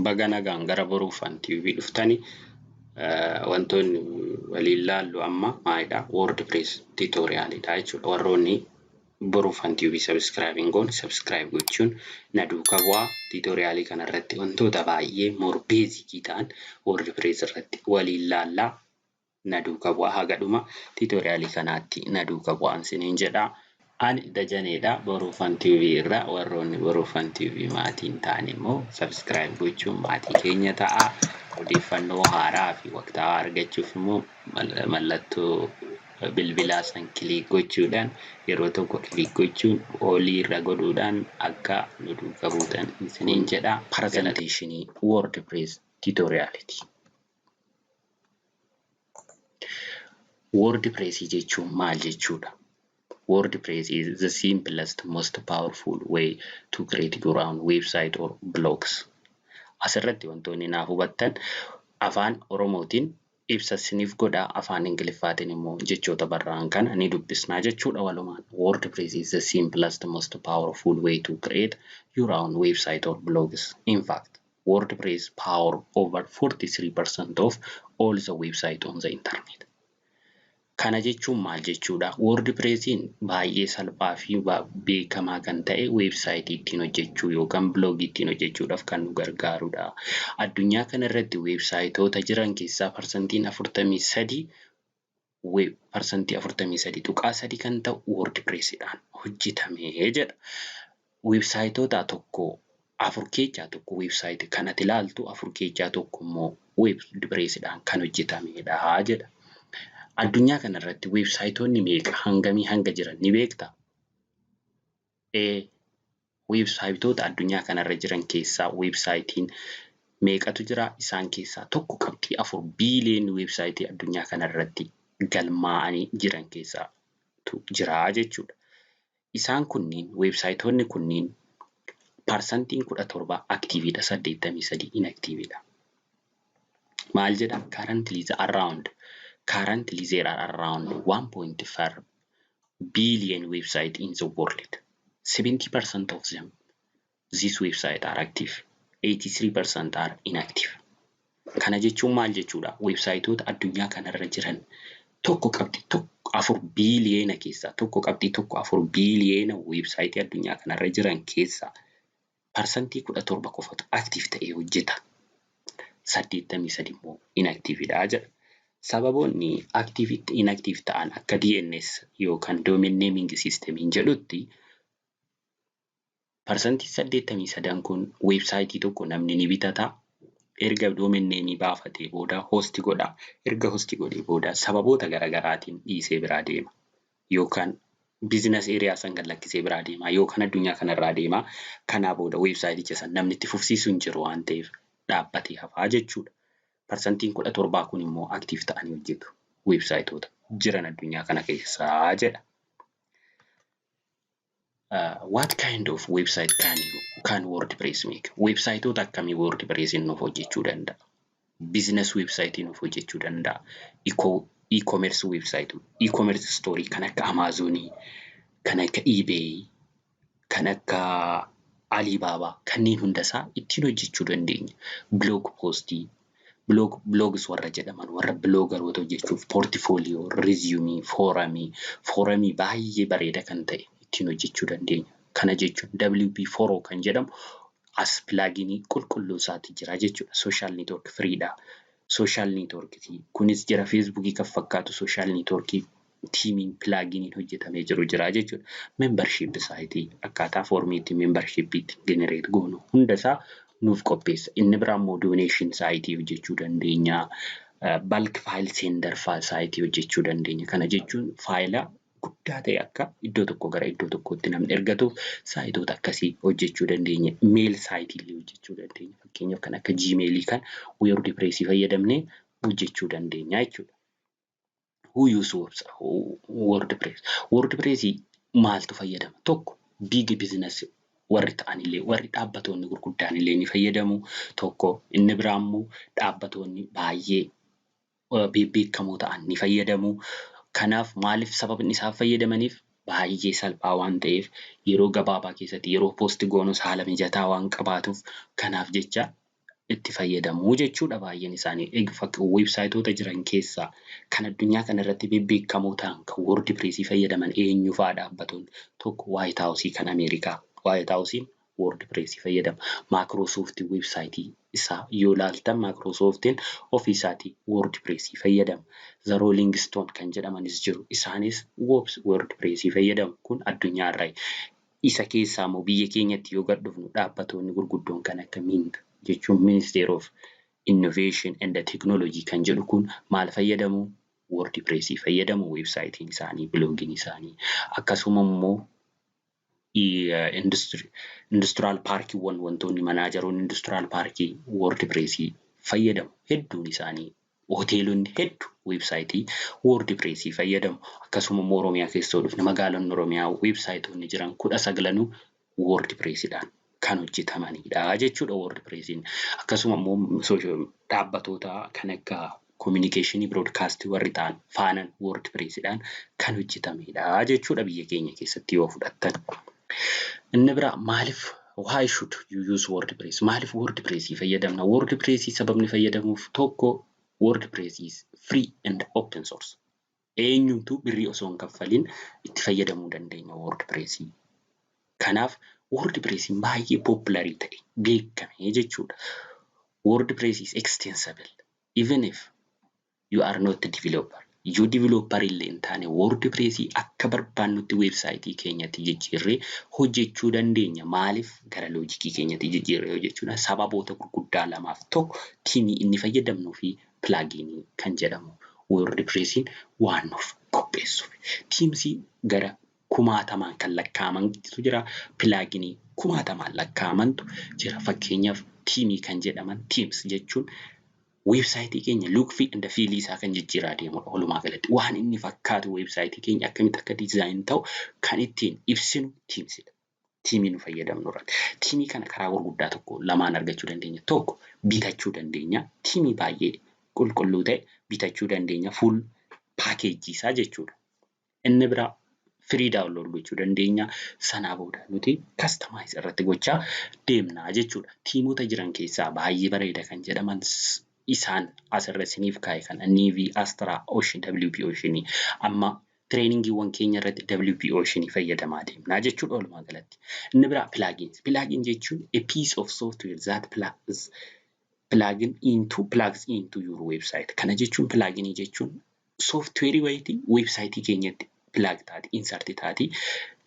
Baga nagaan gara Boruufan TV dhuftani wantoonni waliin laallu amma maalidha? WordPress tutorialidha jechuudha. Warroonni Boruufan TV subscribe hin goone subscribe gochuun na duukaa bu'aa. Tutorialii kanarratti wantoota baay'ee more basic ta'an WordPress irratti waliin laallaa, na duukaa bu'aa, haga dhuma tutorialii kanaatti na duukaa bu'aan isiniin jedha. Ani Dajaneedha. Boruufan TV irraa. Warroonni Boruufan TV maatiin ta'an immoo subscribe gochuun maatii keenya ta'a. Odeeffannoo haaraa fi waqtaawaa argachuuf immoo mallattoo bilbilaa san click gochuudhaan, yeroo tokko click gochuun olii irra godhuudhaan akka nu duukaa buutan isiniin jedha. Presentation WordPress tutorialiti. WordPress jechuun maal jechuudha? WordPress is the simplest, most powerful way to create your own website or blogs. Asirratti wantoonni naaf hubattan, afaan Oromootiin ibsa isiniif godha, afaan Ingiliffaatiin immoo jechoota barraa'an kana ni dubbisnaa jechuudha walumaan. WordPress is the simplest, most powerful way to create your own website or blogs. In fact, WordPress power over 43% of all the website on the internet. Kana jechuun maal jechuudha? WordPressiin baay'ee salphaa fi beekamaa kan ta'e weebsaayitii ittiin hojjechuu yookaan biloogii ittiin hojjechuudhaaf kan nu gargaarudha. Addunyaa kanarratti weebsaayitoota jiran keessaa 43%, 43.3% kan ta'u WordPressiidhaan hojjetame jedha. Weebsaayitoota tokko afur keessaa tokko, weebsaayitii kan ati ilaaltu afur keessaa tokko immoo WordPressiidhaan kan hojjetamedha jedha. Addunyaa kanarratti weebsaayitoonni meeqa, hangamii hanga jiran ni beektaa? Ee, weebsaayitoota addunyaa kanarra jiran keessaa weebsaayitiin meeqatu jira? Isaan keessaa 1.4 biiliyoon weebsaayitii addunyaa kanarratti galmaa'anii jiran keessaatu jira jechuudha. Isaan kunniin, weebsaayitoonni kunniin, 17% activeidha, 83 inactiveidha. Maal jedha? Currently there are around 1.5 billion website in the world. 70% of them, these website are active. 83% are inactive. Kana jechuun maal jechuudha? Weebsaayitoota addunyaa kanarra jiran 1.14 biiliyoona keessaa, 1.14 biiliyoona weebsaayitii addunyaa kanarra jiran keessaa 17% qofatu active ta'ee hojjeta. 83 immoo inactiveidha jedha. Sababoonni active inactive ta'an akka DNS yookaan Domain Naming System jedhutti, 83% kun weebsaayitii tokko namni ni bitata. Erga domain name baafatee booda host godha. Erga host godhee booda sababoota garaagaraatiin dhiisee biraa deema. Yookaan business area san gad lakkisee biraa deema yookaan addunyaa kanarraa deema. Kanaa booda weebsaayiticha san namni itti fufsiisu hin jiru waan ta'eef dhaabbatee hafaa jechuudha. 17% kun immoo active ta'anii hojjetu weebsaayitoota jiran addunyaa kana keessaa jedha. What kind of website can WordPress make? Websaayitoota akkamii WordPress nuuf hojjechuu danda'a? Business website nuuf hojjechuu danda'a. E-commerce website, e-commerce store kan akka Amazonii, kan akka eBay, kan akka Alibaba, kanneen hundasaa ittiin hojjechuu dandeenya. Blog postii, blogs warra jedhaman, warra bloggeroota hojjechuuf, portfolio, resume, forumii, forumii baay'ee bareeda kan ta'e ittiin hojjechuu dandeenya. Kana jechuun WP4 kan jedhamu as pluginii qulqulluu isaati jira jechuudha. Social network freedha. Social network kunis jira, Facebookii kan fakkaatu social network themeiin pluginiin hojjetamee jiru jira jechuudha. Membership site, akkaataa formiitti membershipiitti generate goonu hundasaa nuuf qopheessa. Inni biraa immoo donation site hojjechuu dandeenya. Bulk file sender site hojjechuu dandeenya. Kana jechuun faayila guddaa ta'e akka iddoo tokkoo gara iddoo tokkootti namni ergatuuf saayitoota akkasii hojjechuu dandeenya. Mail site illee hojjechuu dandeenya. Fakkeenyaaf kan akka Gmailii kan WordPress fayyadamnee hojjechuu dandeenya jechuudha. Who use WordPress? WordPress maaltu fayyadama? Tokko, big business warri ta'anillee, warri dhaabbatoonni gurguddaan illee ni fayyadamu. Tokko inni biraa immoo dhaabbatoonni baay'ee bebbeekamoo ta'an ni fayyadamu. Kanaaf maaliif, sababni isaan fayyadamaniif baay'ee salphaa waan ta'eef, yeroo gabaabaa keessatti yeroo post goonus haala mijataa waan qabaatuuf, kanaaf jecha itti fayyadamuu jechuudha baay'een isaanii. Weebsaayitoota jiran keessaa kan addunyaa kana irratti bebbeekamoo ta'an kan WordPressii fayyadaman eenyu fa'aa dhaabbatoonni? Tokko, White House kan Ameerikaa. White House WordPressii fayyadama. Microsoft weebsaayitii isaa yoo ilaaltan, Microsoftiin ofii isaatii WordPressii fayyadama. The Rolling Stone kan jedhamanis jiru. Isaanis WordPressii fayyadamu. Kun addunyaa irraa. Isa keessaa immoo biyya keenyatti yoo gad dhufnu, dhaabbatoonni gurguddoon kan akka MINT jechuun Minister of Innovation and Technology kan jedhu kun maal fayyadamu? WordPressii fayyadamu weebsaayitiin isaanii, biloogiin isaanii. Akkasuma immoo industrial paarkiiwwan, wantoonni manaajaroonni industrial paarkii WordPressii fayyadamu hedduun isaanii. Hoteelonni hedduu weebsaayitii WordPressii fayyadamu. Akkasuma immoo Oromiyaa keessa yoo dhufne, magaalonni Oromiyaa weebsaayitoonni jiran 19nuu WordPressiidhaan kan hojjetamanidha jechuudha WordPressiin. Akkasuma immoo dhaabbatoota kan akka communicationii broadcastii warri ta'an, Faanaan WordPressiidhaan kan hojjetamedha jechuudha biyya keenya keessatti yoo fudhattan. Inni biraa, maaliif, why should you use WordPress? Maaliif WordPressii fayyadamna? WordPressii sababni fayyadamuuf tokko, WordPress is free and open source. Eenyumtuu birrii osoo hin kaffaliin itti fayyadamuu dandeenya WordPressii. Kanaaf WordPressiin baay'ee popularii ta'e beekame jechuudha. WordPress is extensible even if you are not a developer. Yoo developer illee hin taane, WordPressii akka barbaannutti weebsaayitii keenyatti jijjiirree hojjechuu dandeenya. Maaliif gara logicii keenyatti jijjiirree hojjechuudha? Sababoota gurguddaa lamaaf: tokko, themeii inni fayyadamnuu fi pluginii kan jedhamu WordPressiin waan nuuf qopheessuuf. Themesii gara kumaatamaan kan lakkaa'amantu jira. Pluginii kumaatamaan lakkaa'amantu jira. Fakkeenyaaf, themeii kan jedhaman, themes jechuun weebsaayitii keenya look fi and feelii isaa kan jijjiiraa deemudha walumaa galatti. Waan inni fakkaatu, weebsaayitii keenya akkamitti akka design ta'u kan ittiin ibsinu themesidha. Themeii nu fayyadamnu irratti. Themeii kana karaa gurguddaa tokko lamaan argachuu dandeenya. Tokko, bitachuu dandeenya. Themeii baay'ee qulqulluu ta'e bitachuu dandeenya. Full packageii isaa jechuudha. Inni biraa, free download gochuu dandeenya. Sanaa booda nuti customize irratti gochaa deemna jechuudha. Themeota jiran keessaa baay'ee bareeda kan jedhaman isaan asirra isiniif kaa'e kana: Nivy, Astra, Ocean, WP Ocean. Amma trainingiiwwan keenya irratti WP Ocean fayyadamaa deemnaa jechuudha walumaa galatti. Inni biraa plugins. Plugin jechuun a piece of software that plugs into your website. Kana jechuun, pluginii jechuun softwareii wayitii weebsaayitii keenyatti plug taati, insert taati.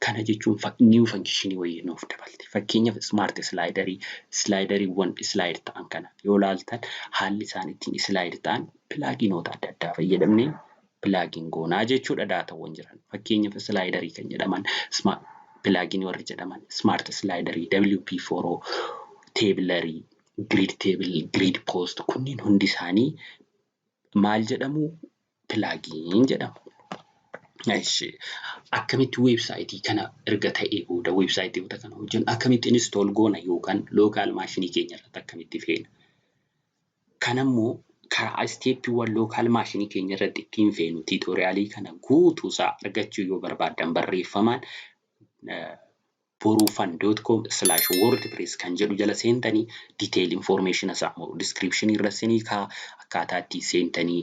Kana jechuun new functionii wayii nuuf dabalti. Fakkeenyaaf, smart sliderii, slideriiwwan slide ta'an kana yoo ilaaltan, haalli isaan ittiin slide ta'an pluginoota adda addaa fayyadamnee plugin goonaa jechuudha daatawwan jiran. Fakkeenyaaf, sliderii kan jedhaman, pluginii warri jedhaman smart sliderii, WP4, tablerii, grid table, grid post, kunniin hundi isaanii maal jedhamu? Plugin jedhamu. Akkamitti weebsaayitii kana erga ta'ee booda, weebsaayitiiwwan kana hojjennu akkamitti install goona yookaan local machineii keenya irratti akkamitti feena? Kanammoo karaa stepiiwwan local machineii keenya irratti ittiin feenu tutorialii kana guutuusaa argachuu yoo barbaaddan, barreeffamaan boruufan.com/wordpress kan jedhu jala seentanii detail information isaa immoo descriptionii irra isinii kaa'a. Akkaataa ittiin seentanii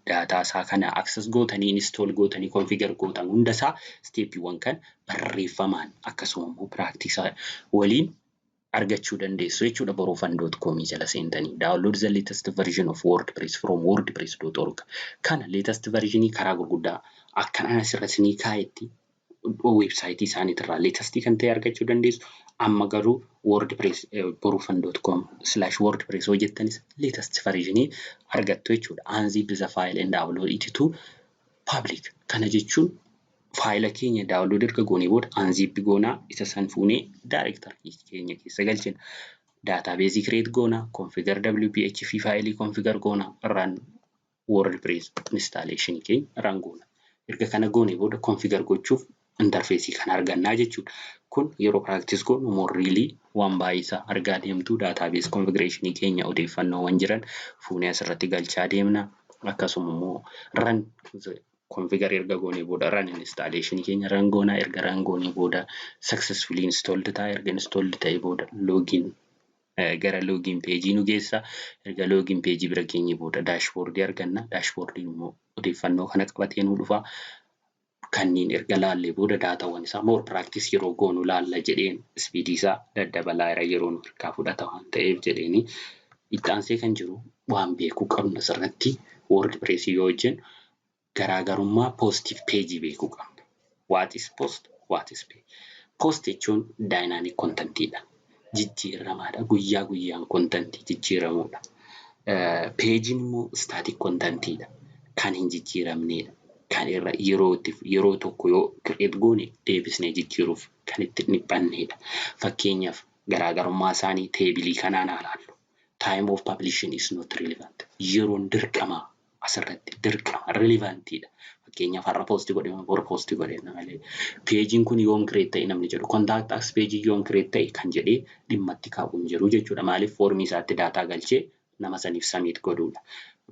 daataa isaa kana access gootanii, install gootanii, configure gootan hundasaa stepiiwwan kan barreeffamaan akkasuma immoo practiceaa waliin argachuu dandeessu jechuudha boruufan.comii jala seentanii. Download the latest version of WordPress from wordpress.org. Kana latest versionii karaa gurguddaa akkanaan asirra isinii kaa'etti weebsaayitii isaaniitirraa latestii kan ta'e argachuu dandeessu. Amma garuu WordPress boruufan.com/wordpress hojjettanis latest versionii argattu jechuudha. Unzip the file and download it to public. Kana jechuun faayila keenya download erga goonee booda unzip goonaa, isa san fuunee directory keenya keessa galchina. Database create goona, configure WPH fi faayilii configure goona, run WordPress installation keenya run goona. Erga kana goonee booda configure gochuuf interfaceii kana argannaa jechuudha. Kun yeroo practice goonu more really waan baay'isaa argaa deemtu. Database configuration keenya odeeffannoowwan jiran fuunee asirratti galchaa deemna. Akkasuma immoo run configure erga goonee booda run installation keenya run goona. Erga run goonee booda successfully installed ta'a. Erga installed ta'ee booda login Gara login page nu geessa. Erga login page bira geenye booda dashboardii arganna. Dashboardiin immoo odeeffannoo kana qabatee nu dhufa. Kanneen erga laallee booda daataawwan isaa more practice yeroo goonu laalla jedheen speedii isaa daddabalaa jira, yeroo nu harkaa fudhata waan ta'eef jedheeni. Itti aansee kan jiru waan beekuu qabnu asirratti WordPress yoo hojjennu garaagarummaa postiif pageii beekuu qabna. What is post? What is page? Post jechuun dynamic contentiidha. Jijjiiramaadha. Guyyaa guyyaan contentii jijjiiramuudha. Pageiin immoo static contentiidha. Kan hin jijjiiramnedha. Kan irra yeroo yeroo tokko yoo create goone deebisnee jijjiiruuf kan itti dhiphannedha. Fakkeenyaaf, garaagarummaa isaanii tableii kanaan haa ilaallu. Time of publishing is not relevant. Yeroon dirqama asirratti dirqama relevantiidha. Fakkeenyaaf, har'a post godhee bor post godhee malee pageiin kun yoom create ta'e namni jedhu, contact us pageii yoom create ta'e kan jedhee dhimma itti kaa'u hin jiru jechuudha. Maaliif? Formii isaatti data galchee nama saniif submit godhuudha.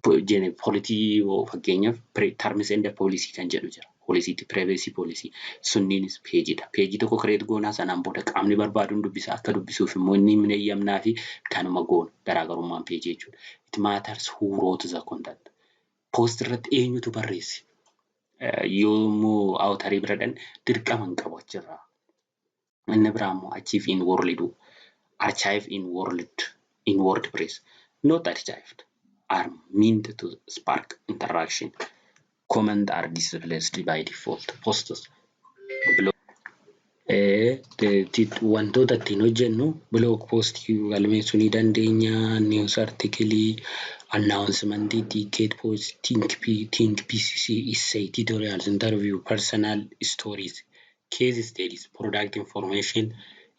Policy fakkeenyaaf terms and policy kan jedhu jira. Policyitti privacy policy sunniinis pageiidha. Pageii tokko create goonaa, sanaan booda qaamni barbaaduun dubbisa, akka dubbisuuf immoo inni hin eeyyamnaa fi kanuma goona garaagarummaan pageii jechuudha. It matters who wrote the content. Post irratti eenyutu barreesse? Yoommoo authorii bira dhan dirqama hin qabu achirraa. Inni biraa immoo archive in world, archive in world in WordPress not archived are meant to spark interaction. Comment are displayed by default. Posts blog wantoota ittiin hojjennu blog postii galmeessuu ni dandeenya, news articleii, announcementii, ticket post, think pieces, essay, tutorials, interview, personal stories, case studies, product information,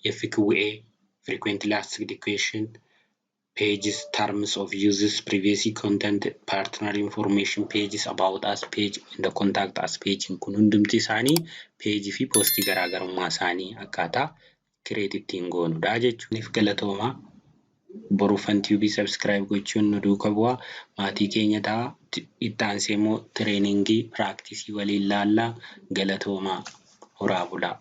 FQA, frequently asked question, pages, terms of uses, privacy content, partner information pages, about us page and the contact us page. Kun hundumti isaanii pageii fi postii garaagarummaa isaanii akkaataa create ittiin goonudha jechuudha. Galatoomaa. Boruufan Tubeii subscribe gochuun nu duuka bu'aa. Maatii keenya ta'a. Itti aansee immoo trainingii practiceii waliin laallaa. Galatoomaa, horaa bulaa.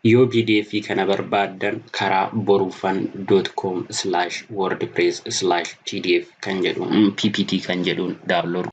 Yoo PDF kana barbaaddan karaa boruufan.com/wordpress/pdf kan jedhu, ppt kan jedhuun download